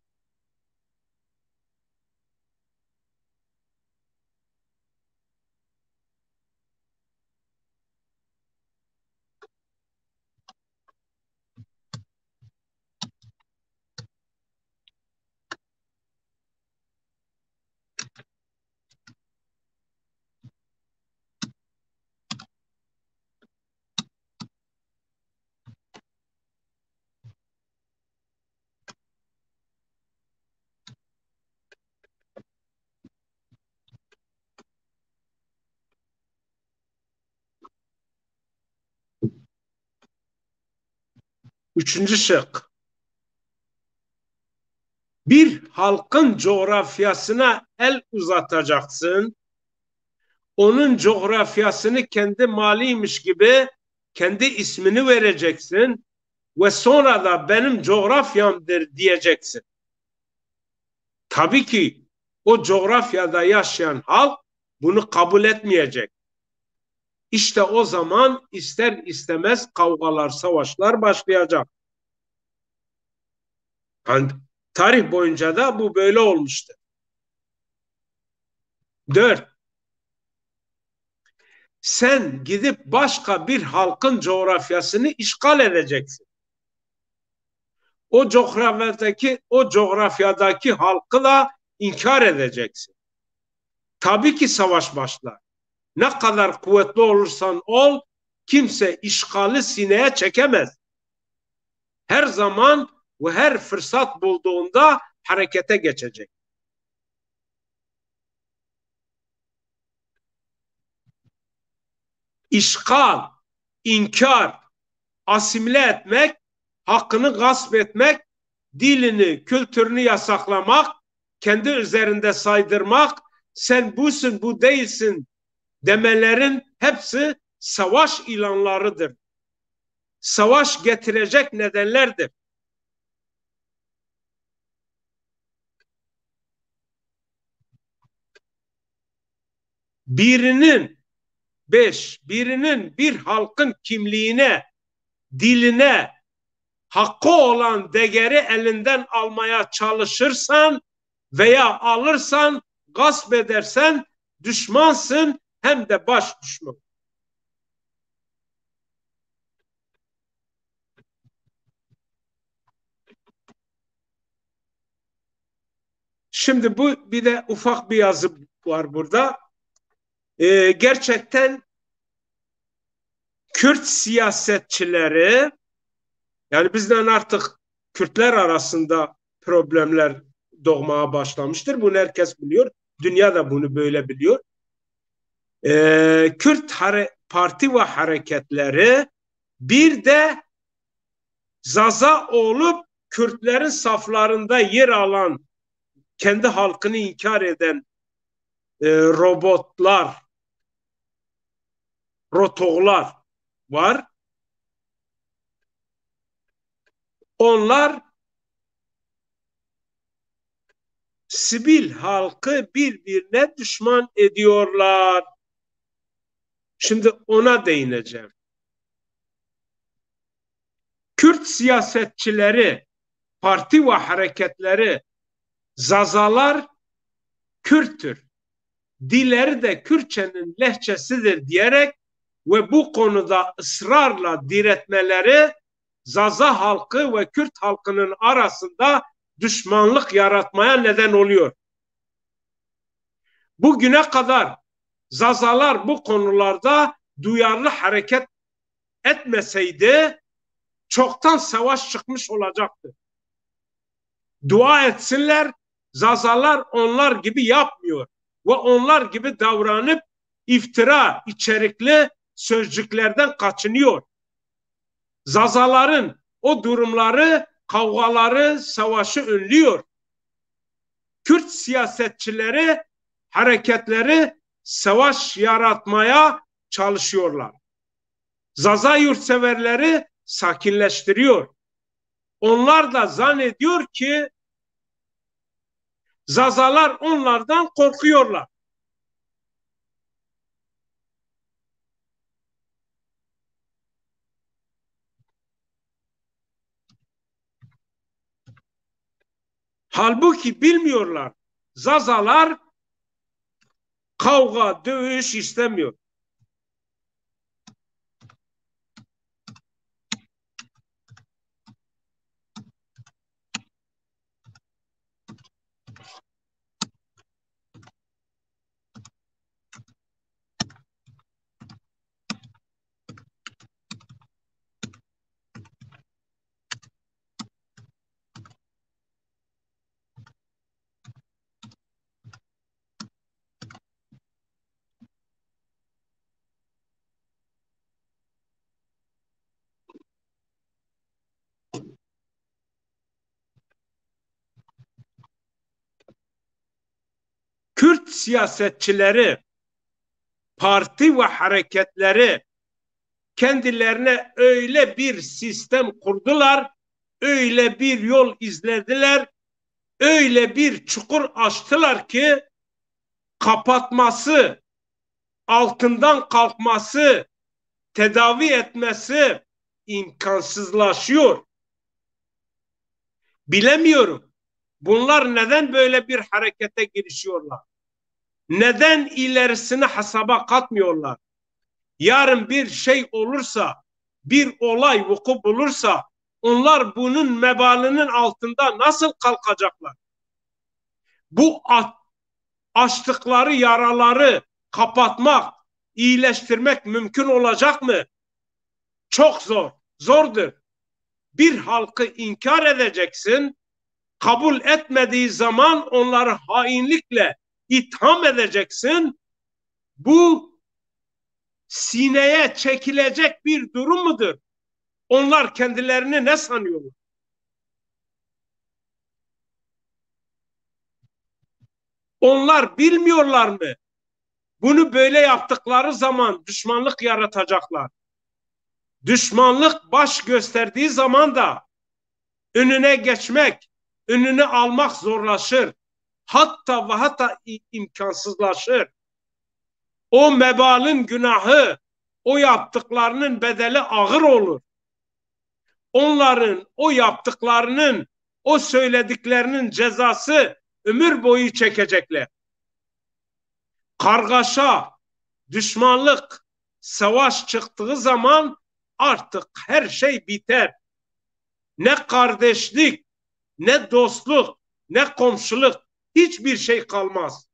Üçüncü şık. Bir halkın coğrafyasına el uzatacaksın. Onun coğrafyasını kendi malıymış gibi kendi ismini vereceksin ve sonra da benim coğrafyamdır diyeceksin. Tabii ki o coğrafyada yaşayan halk bunu kabul etmeyecek. İşte o zaman ister istemez kavgalar, savaşlar başlayacak. Yani tarih boyunca da bu böyle olmuştur. Dört, sen gidip başka bir halkın coğrafyasını işgal edeceksin. O coğrafyadaki, o coğrafyadaki halkı da inkar edeceksin. Tabii ki savaş başlar. Ne kadar kuvvetli olursan ol, kimse işgali sineye çekemez. Her zaman ve her fırsat bulduğunda harekete geçecek. İşgal, inkar, asimile etmek, hakkını gasp etmek, dilini, kültürünü yasaklamak, kendi üzerinde saydırmak, sen busun, bu değilsin demelerin hepsi savaş ilanlarıdır. Savaş getirecek nedenlerdir. Birinin, beş, birinin bir halkın kimliğine, diline, hakkı olan değeri elinden almaya çalışırsan veya alırsan, gasp edersen, düşmansın, hem de baş düşman. Şimdi bu bir de ufak bir yazı var burada. Ee, gerçekten Kürt siyasetçileri, yani bizden artık Kürtler arasında problemler doğmaya başlamıştır. Bunu herkes biliyor. Dünya da bunu böyle biliyor. Ee, Kürt hare-, parti ve hareketleri bir de Zaza olup Kürtlerin saflarında yer alan, kendi halkını inkar eden, e, robotlar, rotoğlar var. Onlar sivil halkı birbirine düşman ediyorlar. Şimdi ona değineceğim. Kürt siyasetçileri, parti ve hareketleri, Zazalar Kürttür, dilleri de Kürtçenin lehçesidir diyerek ve bu konuda ısrarla diretmeleri Zaza halkı ve Kürt halkının arasında düşmanlık yaratmaya neden oluyor. Bugüne kadar Zazalar bu konularda duyarlı hareket etmeseydi çoktan savaş çıkmış olacaktı. Dua etsinler, Zazalar onlar gibi yapmıyor ve onlar gibi davranıp iftira içerikli sözcüklerden kaçınıyor. Zazaların o durumları, kavgaları, savaşı önlüyor. Kürt siyasetçileri, hareketleri savaş yaratmaya çalışıyorlar. Zaza yurtseverleri sakinleştiriyor. Onlar da zannediyor ki Zazalar onlardan korkuyorlar. Halbuki bilmiyorlar. Zazalar kavga, dövüş istemiyor. Kürt siyasetçileri, parti ve hareketleri kendilerine öyle bir sistem kurdular, öyle bir yol izlediler, öyle bir çukur açtılar ki kapatması, altından kalkması, tedavi etmesi imkansızlaşıyor. Bilemiyorum. Bunlar neden böyle bir harekete girişiyorlar? Neden ilerisini hesaba katmıyorlar? Yarın bir şey olursa, bir olay vuku bulursa, onlar bunun mebalinin altında nasıl kalkacaklar? Bu at-, açtıkları yaraları kapatmak, iyileştirmek mümkün olacak mı? Çok zor, zordur. Bir halkı inkar edeceksin, kabul etmediği zaman onları hainlikle itham edeceksin. Bu sineye çekilecek bir durum mudur? Onlar kendilerini ne sanıyorlar? Onlar bilmiyorlar mı? Bunu böyle yaptıkları zaman düşmanlık yaratacaklar. Düşmanlık baş gösterdiği zaman da önüne geçmek, önünü almak zorlaşır. Hatta ve hatta i-, imkansızlaşır. O mebalin günahı, o yaptıklarının bedeli ağır olur. Onların o yaptıklarının, o söylediklerinin cezası ömür boyu çekecekler. Kargaşa, düşmanlık, savaş çıktığı zaman artık her şey biter. Ne kardeşlik, ne dostluk, ne komşuluk, hiçbir şey kalmaz.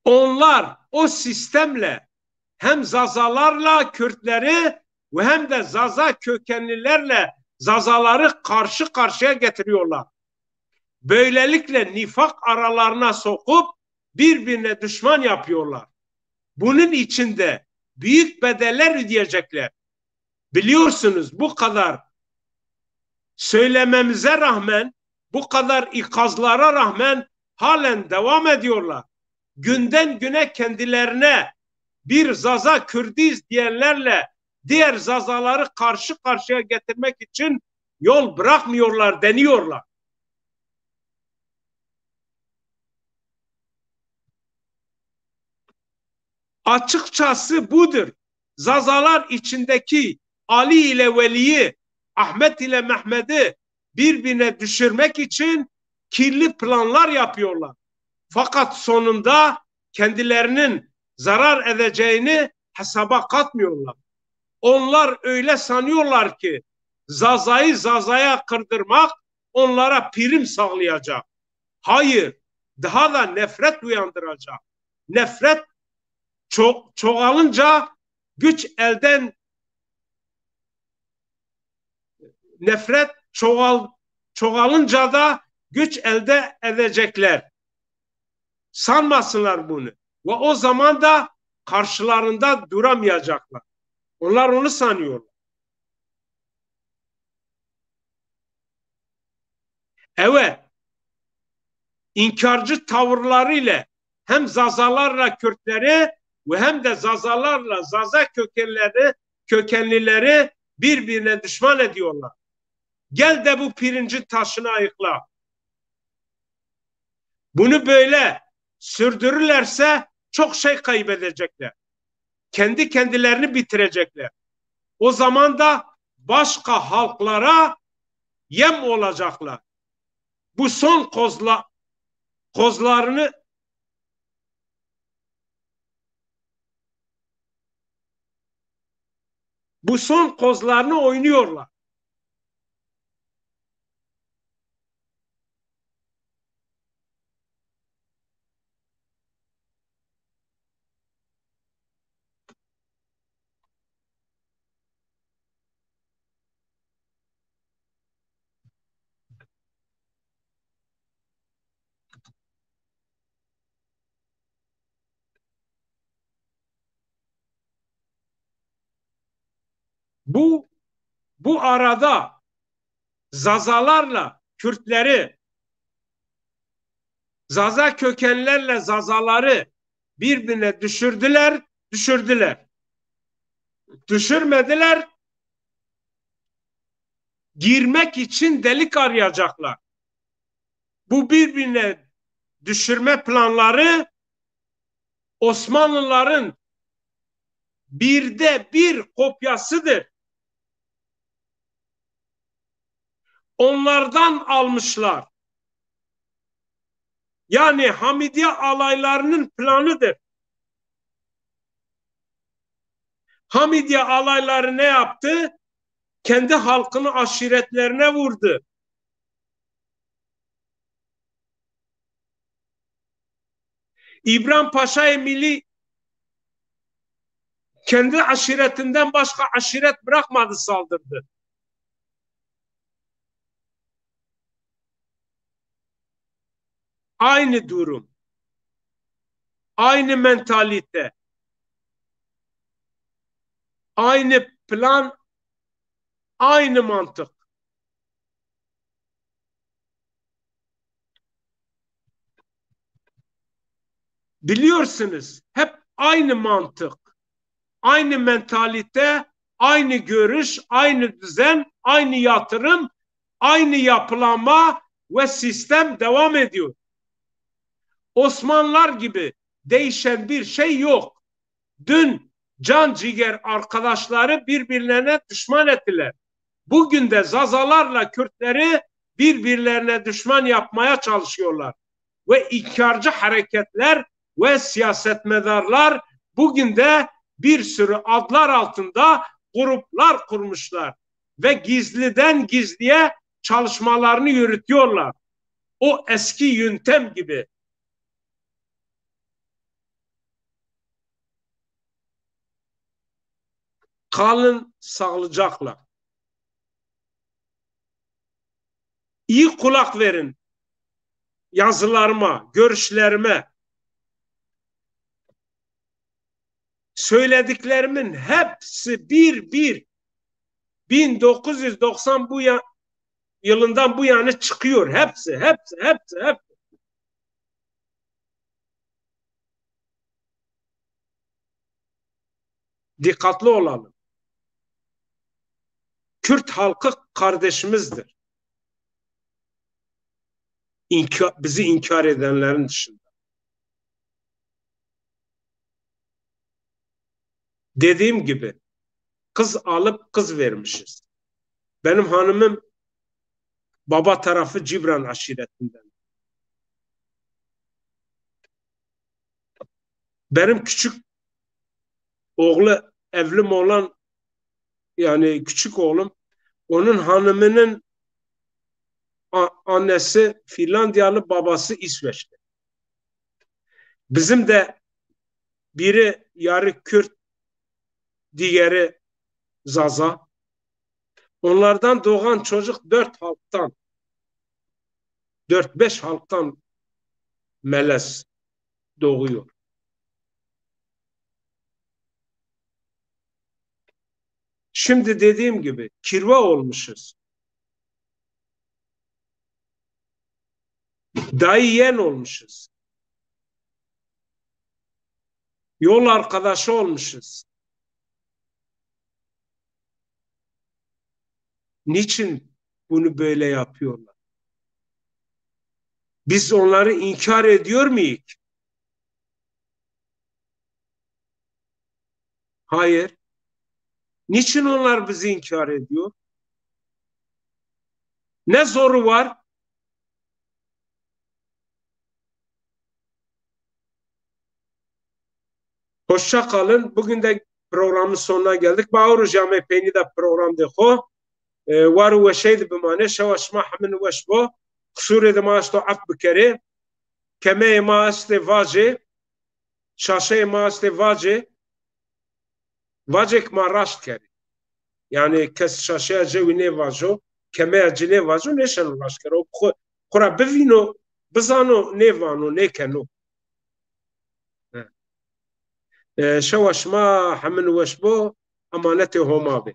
Onlar o sistemle hem Zazalarla Kürtleri ve hem de Zaza kökenlilerle Zazaları karşı karşıya getiriyorlar. Böylelikle nifak aralarına sokup birbirine düşman yapıyorlar. Bunun için de büyük bedeller ödeyecekler. Biliyorsunuz, bu kadar söylememize rağmen, bu kadar ikazlara rağmen halen devam ediyorlar. Günden güne kendilerine bir Zaza Kürdiz diyenlerle diğer Zazaları karşı karşıya getirmek için yol bırakmıyorlar, deniyorlar. Açıkçası budur. Zazalar içindeki Ali ile Veli'yi, Ahmet ile Mehmet'i birbirine düşürmek için kirli planlar yapıyorlar. Fakat sonunda kendilerinin zarar edeceğini hesaba katmıyorlar. Onlar öyle sanıyorlar ki Zaza'yı Zaza'ya kırdırmak onlara prim sağlayacak. Hayır, daha da nefret uyandıracak. Nefret ço-, çoğalınca güç elden nefret çoğal çoğalınca da güç elde edecekler. Sanmasınlar bunu. Ve o zaman da karşılarında duramayacaklar. Onlar onu sanıyorlar. Evet, inkarcı tavırlarıyla hem Zazalarla Kürtleri ve hem de Zazalarla Zaza kökenleri, kökenlileri birbirine düşman ediyorlar. Gel de bu pirincin taşını ayıkla. Bunu böyle sürdürürlerse çok şey kaybedecekler. Kendi kendilerini bitirecekler. O zaman da başka halklara yem olacaklar. Bu son kozla kozlarını bu son kozlarını oynuyorlar. Bu bu arada Zazalarla Kürtleri, Zaza kökenlerle Zazaları birbirine düşürdüler, düşürdüler. Düşürmediler, girmek için delik arayacaklar. Bu birbirine düşürme planları Osmanlıların birde bir kopyasıdır. Onlardan almışlar. Yani Hamidiye alaylarının planıdır. Hamidiye alayları ne yaptı? Kendi halkını aşiretlerine vurdu. İbrahim Paşa Emili kendi aşiretinden başka aşiret bırakmadı, saldırdı. Aynı durum, aynı mentalite, aynı plan, aynı mantık. Biliyorsunuz, hep aynı mantık, aynı mentalite, aynı görüş, aynı düzen, aynı yatırım, aynı yapılanma ve sistem devam ediyor. Osmanlılar gibi değişen bir şey yok. Dün can ciger arkadaşları birbirlerine düşman ettiler. Bugün de Zazalarla Kürtleri birbirlerine düşman yapmaya çalışıyorlar. Ve inkarcı hareketler ve siyasetmedarlar bugün de bir sürü adlar altında gruplar kurmuşlar ve gizliden gizliye çalışmalarını yürütüyorlar. O eski yöntem gibi. Kalın sağlıcakla. İyi kulak verin yazılarıma, görüşlerime. Söylediklerimin hepsi bir bir bin dokuz yüz doksan bu ya, yılından bu yana çıkıyor. Hepsi, hepsi, hepsi, hepsi. Dikkatli olalım. Kürt halkı kardeşimizdir. İnka-, bizi inkar edenlerin dışında. Dediğim gibi, kız alıp kız vermişiz. Benim hanımım baba tarafı Cibran aşiretinden. Benim küçük oğlu, evlim olan, yani küçük oğlum, onun hanımının a-, annesi Finlandiyalı, babası İsveçli. Bizim de biri yarı Kürt, diğeri Zaza. Onlardan doğan çocuk dört halktan, dört beş halktan melez doğuyor. Şimdi dediğim gibi kirve olmuşuz. Dayı yeğen olmuşuz. Yol arkadaşı olmuşuz. Niçin bunu böyle yapıyorlar? Biz onları inkar ediyor muyuz? Hayır. Niçin onlar bizi inkar ediyor? Ne zoru var? Hoşça kalın. Bugün de programın sonuna geldik. Bawer o camê peynî de program de xo. E, war û weşey de bimanê. Şewa şima hemin weş bo. Qisûrê de ma esto ef bikerê. Kemeyê ma estê vacê. Şaşeyê ma estê vacê. Vacêk ma raşt kerê. Yanî kes şaşeya cewî nêvajo, kemeya ci nêvajo, nêşeno raşt kero. Xwu, xwu ra bivîno, bizano, nêvano, nêkeno. E, şewa şima hemin weş bo, emanetê Homa bê.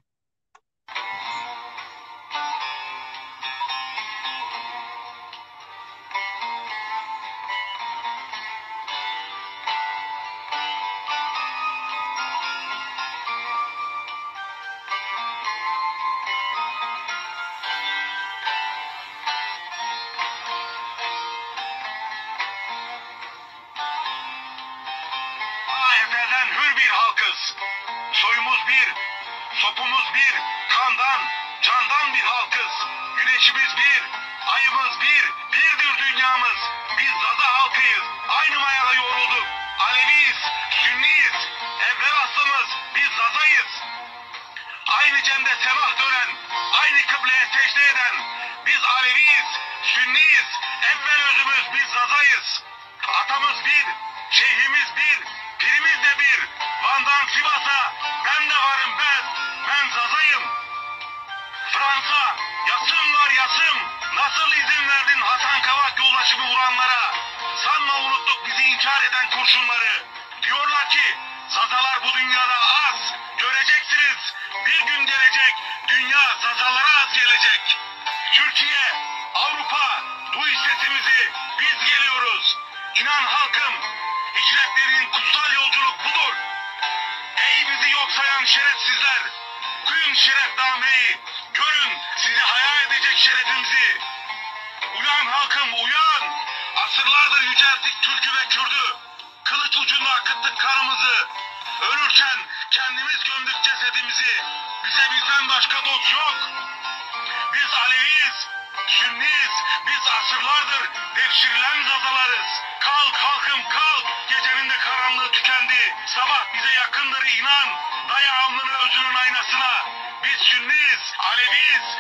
Aa, ezelden hür bir halkız. Soyumuz bir, sopumuz bir, kandan, candan bir halkız. Güneşimiz bir, ayımız bir, birdir dünyamız. Biz Zaza halkıyız, aynı mayada yoğrulduk. Aleviyiz, Sünniyiz, evvel aslımız, biz Zazayız. Aynı cemde semah tören, aynı kıbleye secde eden, biz Aleviyiz, Sünniyiz, evvel özümüz, biz Zazayız. Atamız bir, şeyhimiz bir, pirimiz de bir. Van'dan Sivas'a ben de varım ben, ben Zazayım. Fransa, yasım var yasım. Nasıl izin verdin Hasan Kavak yoldaşımı vuranlara? Sanma unuttuk bizi inkar eden kurşunları. Diyorlar ki Zazalar bu dünyada az. Göreceksiniz. Bir gün gelecek. Dünya Zazalara az gelecek. Türkiye, Avrupa, duy sesimizi. Biz geliyoruz. İnan halkım, hicret dediğin kutsal yolculuk budur. Ey bizi yok sayan şerefsizler, okuyun şerefnameyi, görün sizi hayal edecek şerefimizi. Uyan halkım, uyan! Asırlardır yücelttik Türk'ü ve Kürd'ü. Kılıç ucunda akıttık kanımızı. Ölürken kendimiz gömdük cesedimizi. Bize bizden başka dost yok. Biz Aleviyiz. Sünniyiz, biz asırlardır devşirilen Zazalarız. Kalk halkım kalk, gecenin de karanlığı tükendi. Sabah bize yakındır inan, daya alnını özünün aynasına. Biz Sünniyiz, Aleviyiz,